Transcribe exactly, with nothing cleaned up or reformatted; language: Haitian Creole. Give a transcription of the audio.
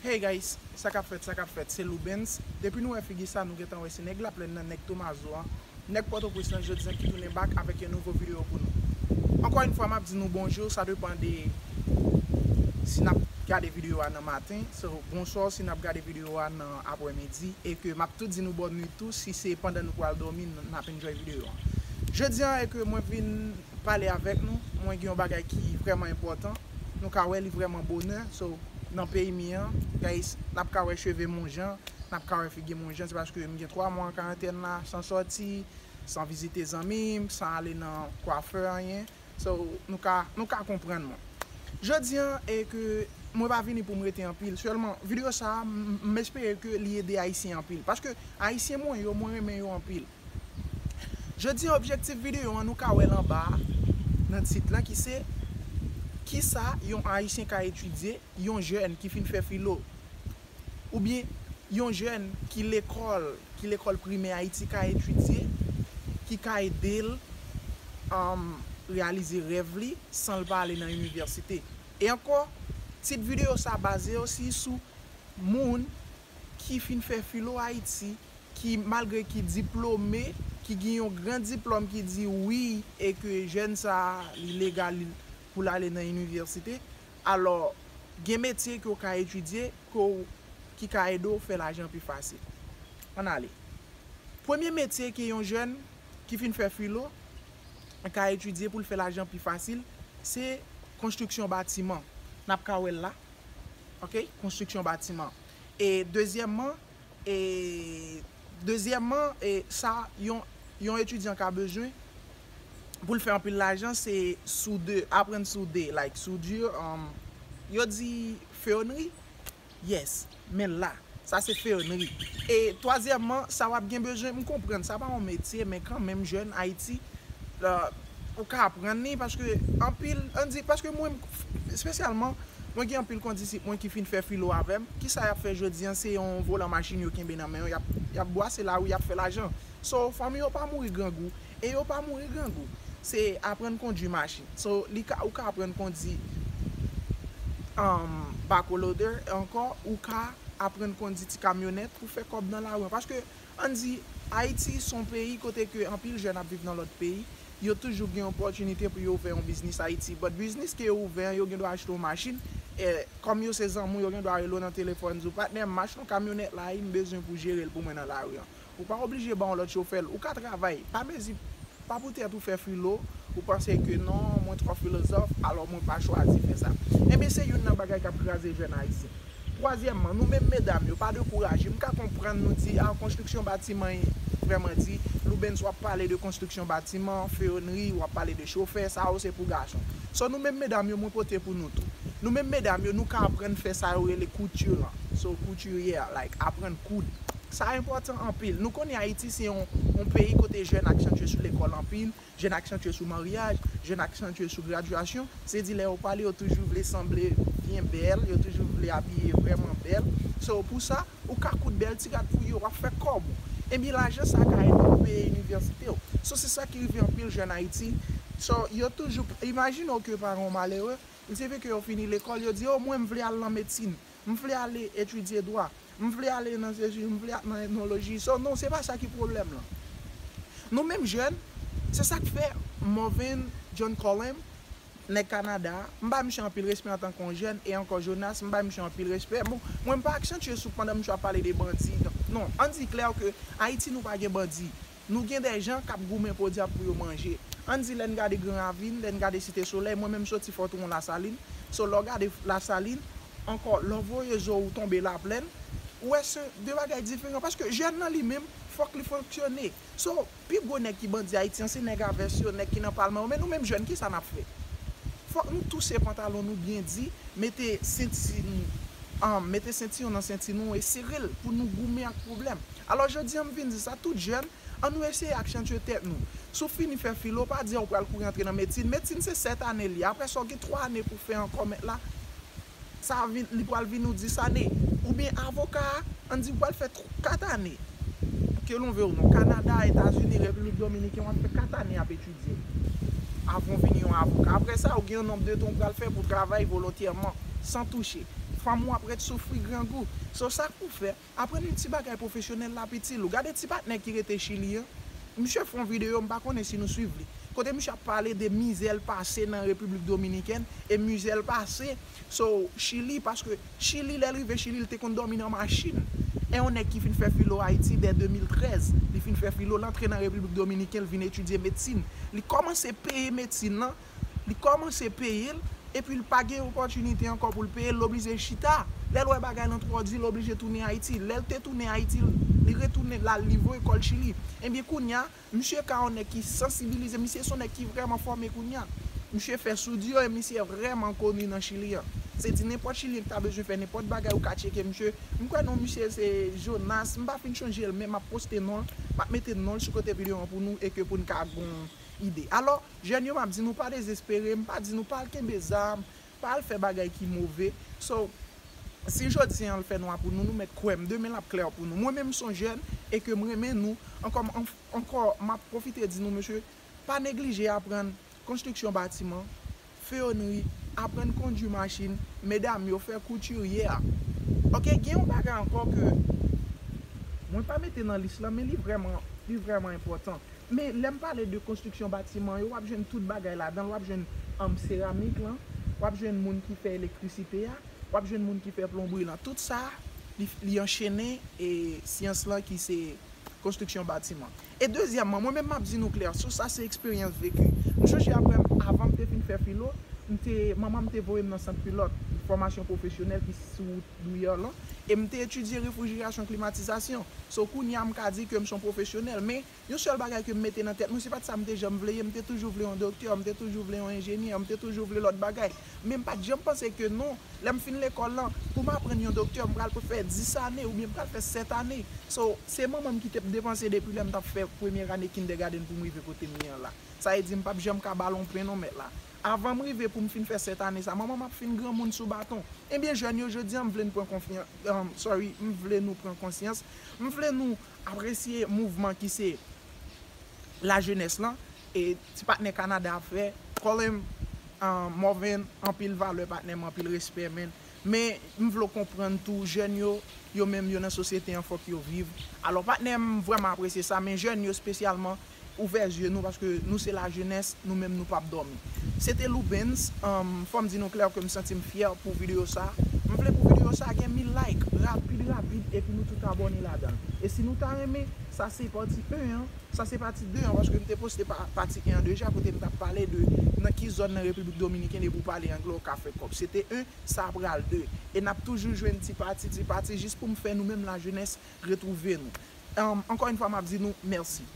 Hey guys, sa k ap fèt, sa k ap fèt, se Loubens. Depi nou wè figi sa, nou gentan wè se nèg Laplèn nan, nèg Tomazo an, nèg Pòtoprens lan jodi an ki tounen back avèk yon nouvo videyo pou nou. Ankò yon fwa, m ap di nou bonjou, sa depann de si n ap gade videyo a nan maten, so, bonswa si n ap gade videyo a nan aprèmidi, e ke m ap tou di nou bòn nwit tou si se pandan nou pral dòmi n ap enjoy videyo a. Jodi an, e ke mwen vin pale avèk nou, mwen gen yon bagay ki vrèman enpòtan. Nou ka wè li vrèman bonè. So, nan peyi m ye an, guys, n ap ka wè cheve m yon jan, n ap ka wè figi m yon jan, se paske m gen twa mwa an karantèn la, san sòti, san vizite zanmi m, san ale nan kwafè, anyen. So, nou ka, nou ka konprann mwen. Jodi an, e ke mwen pa vini pou m rete anpil. Sèlman, videyo sa a, m, m espere ke li ede Ayisyen anpil. Paske Ayisyen mwen yo, mwen renmen yo anpil. Jodi an, objektif videyo an, nou ka wè l anba a, nan tit lan, ki se, kisa yon Ayisyen ka etidye, yon jèn ki fin fè filo, oubyen yon jèn ki lekòl, ki lekòl primè Ayiti ka etidye, ki ka ede l, um, reyalize rèv li san l pa ale nan inivèsite. E ankò, tit videyo sa baze osi sou moun ki fin fè filo Ayiti, ki malgre ki diplome, ki gen yon gran diplòm ki di wi, e ke jèn sa a, li legal pou l ale nan inivèsite. Alò, gen metye ke w ka etidye, ke w, ki ka ede w fè lajan pi fasil. Ann ale. Premye metye ke yon jèn ki fin fè filo ka etidye pou l fè lajan pi fasil, se konstriksyon batiman. N ap ka wè l la. Ok? Konstriksyon batiman. E dezyèmman, e dezyèmman, e sa yon, yon etidyan ka bezwen pou l fè anpil lajan, se soude, aprann soude, like soudure, um, yo di feyonnri? Yes, men la, sa se feyonnri. E twazyèmman, sa w ap gen bezwen, m konprann, sa pa yon metye, men kanmenm, jèn Ayiti, euh, ou ka aprann li, paske anpil, ann di, paske mwen, espesyalman, mwen gen anpil kondisip mwen ki fin fè filo avè m. Kisa y ap fè jodi an? Se yon volan machin yo kenbe nan men yo, y ap, y ap bwase lari, y ap fè lajan. So, fanmi yo pa mouri grangou, e yo pa mouri grangou. Se aprann kondwi machin. So, li ka, ou ka aprann kondwi, um, backloader, e ankò, ou ka aprann kondwi ti kamyonèt pou fè kòb nan lari an. Paske, ann di, Ayiti se yon peyi kote ke anpil jèn ap viv nan lòt peyi, yo toujou gen opòtinite pou yo ouvè yon biznis Ayiti. But biznis ke yo ouvè an, yo gen dwa achte yon machin, e kòm yo se zanmi w, yo gen dwa rele w nan telefòn, di w, patnè m, m achte yon kamyonèt la, e m bezwen pou jere l pou mwen nan lari an. Ou pa oblije ba yon lòt chofè l, ou ka travay, pa mezi, pa poutèt ou fè filo, ou panse ke non, mwen twò filozòf, alò mwen pa chwazi fè sa. Enben, se youn nan bagay k ap kraze jèn ayisyen. Twazyèmman, nou menm medam yo, pa dekouraje. M ka konprann nou di, a, konstriksyon batiman, vrèman di, Loubens, w ap pale de konstriksyon batiman, feyonnri, w ap pale de chofè, sa yo se pou gason. So, nou menm medam yo, mwen pote pou nou tou. Nou menm medam yo, nou ka aprann fè sa yo rele kouti lan. So, couturière, like, aprann koud. Sa enpòtan anpil. Nou konnen Ayiti se yon, yon peyi kote jèn aksantye sou lekòl anpil, jèn aksantye sou maryaj, jèn aksantye sou gradyasyon. Se di lè yo pale, yo toujou vle sanble byen bèl, yo toujou vle abiye vrèman bèl. So, pou sa, ou ka koud bèl ti rad pou yo, w ap fè kòb ou. Ebyen, lajan sa ka ede w peye inivèsite w. So, se sa ki rive anpil jèn Ayiti. So, yo toujou, imajine w ke paran w malere, il se ve ke yo fini lekòl, yo di, o, mwen, m vle al nan medsin. M vle ale etidye dwa. M vle ale nan sesi, m vle al nan etnoloji. So, non, se pa sa ki pwoblèm lan. Nou menm jèn, se sa k fè Morvan John Colem, nèg Kanada a, m bay misye anpil respè antanke yon jèn, e ankò Jonas, m bay misye anpil respè. Bon, mwen m pa aksantye sou pandan misye ap pale de bandi. Non, non, ann di klè ke Ayiti nou pa gen bandi. Nou gen de jan k ap goumen podyab pou yo manje. Ann di lè n gade Gran Ravin, lè n gade Site Solèy, mwen menm m soti Fò Twon Lasalin. So, lè w gade Lasalin, ankò, lè w voye zo w tonbe Laplèn, ou wè se de bagay diferan. Paske jèn nan li menm, fòk li fonksyone. So, pi gwo nèg ki bandi Ayiti an, se nèg a vès yo, nèg ki nan palman yo. Men nou menm jèn, kisa n ap fè? Fòk nou touse pantalon nou byen di, mete senti nou, an, mete sentiwon nan senti nou e sere l pou nou goumen ak pwoblèm. Alò, jodi an, m vin di sa, tout jèn, ann nou eseye aksantye tèt nou. Si w fini fè filo, pa di w pral kouri antre nan medsin. Medsin se sèt ane l ye. Apre sa, w gen twa ane pou w fè ankò, mèt la. Sa a vin, li pral vin ou dis ane. Oubyen avoka a, ann di w pral fè tw-, kat ane. Ke l on ve ou non, Kanada, Etazini, Repiblik Dominiken, w ap fè kat ane ap etidye avan w vin yon avoka. Apre sa, ou gen yon nonb de tan w pral fè pou w travay volontyèman, san touche. Fanmi w ap ret soufri grangou. So sa k pou fè, aprann yon ti bagay pwofesyonèl l ap itil ou. Gade ti patnè ki rete Chili an. Misye fè yon videyo, m pa konnen si nou swiv li. Kote misye ap pale de mizè l pase nan Repiblik Dominikèn e mizè l pase so Chili, paske Chili, lè l rive Chili, l te konn dòmi nan machin. E yon nèg ki fin fè filo Ayiti dè de mil trèz, li fin fè filo, l antre nan Repiblik Dominikèn, l vin etidye medsin. Li kòmanse peye medsin nan, li kòmanse peye l, epi l pa gen opòtinite ankò pou l peye l, l oblije chita. Lè l wè bagay lan twò di, l oblije tounen Ayiti. Lè l te tounen Ayiti, li retounen l al nivo ekòl Chili. Ebyen, kounye a, misye ka yon nèg ki sansibilize, misye se yon nèg ki vrèman fòme kounye a. Misye fè soudyo e misye vrèman koni nan Chili an. Se di nenpòt Chilyen ki ta bezwen fè nenpòt bagay, ou ka tcheke misye. M kwè non misye se Jonas, m pa fin chonje l, men m ap poste non l, m ap mete non l sou kote videyo an pou nou e ke pou n ka gon ide. Alò, jèn yo, m ap di nou pa dezespere, m pa di nou pa al kenbe zam, pa al fè bagay ki move. So, si jodi an l fè nwa pou nou, nou mèt kwè m, demen l ap klè pou nou. Mwen menm m se yon jèn e ke m renmen nou. Ankò, m- ankò, m ap pwofite di nou, mesye, pa neglije aprann konstriksyon batiman, feyonri, aprann kondui machin, medam yo, fè koutirye a. Oke, gen yon bagay ankò ke mwen pa mete nan lis lan, men li vrèman, li vrèman enpòtan. Men lè m pale de konstriksyon batiman yo, w ap jwenn tout bagay ladan l. W ap jwenn, um, seramik lan, w ap jwenn moun ki fè elektrisite a, w ap jwenn moun ki fè plonbri lan. Tout sa, li, li anchene e syans lan ki se konstriksyon batiman. E dezyèmman, mwen menm m ap di nou klè, so sa se eksperyans veki. M chonje apre, avan m te fin fè filo, m te, manman m te voye m nan sant pilòt fòmasyon pwofesyonèl ki sou wout Douyè lan, e m te etidye refrijerasyon, klimatizasyon. So kounye a m ka di ke m se yon pwofesyonèl, men yon sèl bagay ke m mete nan tèt mwen, se pa t sa m te janm vle ye, m te toujou vle yon doktè, m te toujou vle yon enjenyè, m te toujou vle lòt bagay. Men m pa t janm panse ke non, lè m fin lekòl lan, pou m aprann yon doktè, m pral fè dis ane oubyen m pral fè sèt ane. So, se manman m ki te depanse depi lè m t ap fè premyè ane kindègadenn pou m rive kote m ye an la. Sa vle di m p ap janm ka ba l yon pen non mèt la. Avan m rive pou m fin fè sèt ane sa, manman m ap fin granmoun sou baton. Ebyen, jèn yo, jodi a, m vle n pran konfyans, um, sorry, m vle nou pran konsyans. M vle nou apresye mouvman ki se lajenès lan. E ti patnè Kanada ap fè, Colin, um, Morvan, anpil valè patnè m, anpil respè, men. Men m vle w konprann tou, jèn yo, yo menm yo nan sosyete an, fòk yo viv. Alò, patnè m, m vrèman apresye sa, men jèn yo espesyalman, ouvè zye nou, paske nou se lajenès, nou menm nou p ap dòmi. Se te Loubens, um, fò m di nou klè ke m santi m fyè pou videyo sa. M vle pou videyo sa gen mil like, rapid, rapid, epi nou tout abòne ladan l. E si nou ta renmen, sa se pati en an, sa se pati de an, paske m te poste pa- pati en an deja, kote m t ap pale de nan ki zòn nan Repiblik Dominikèn, epi w pale anglè, w ka fè kòb. Se te en, sa pral de. E n ap toujou jwenn ti pati, ti pati, jis pou m fè nou menm lajenès retwouve nou. Um, ankò yon fwa, m ap di nou mèsi.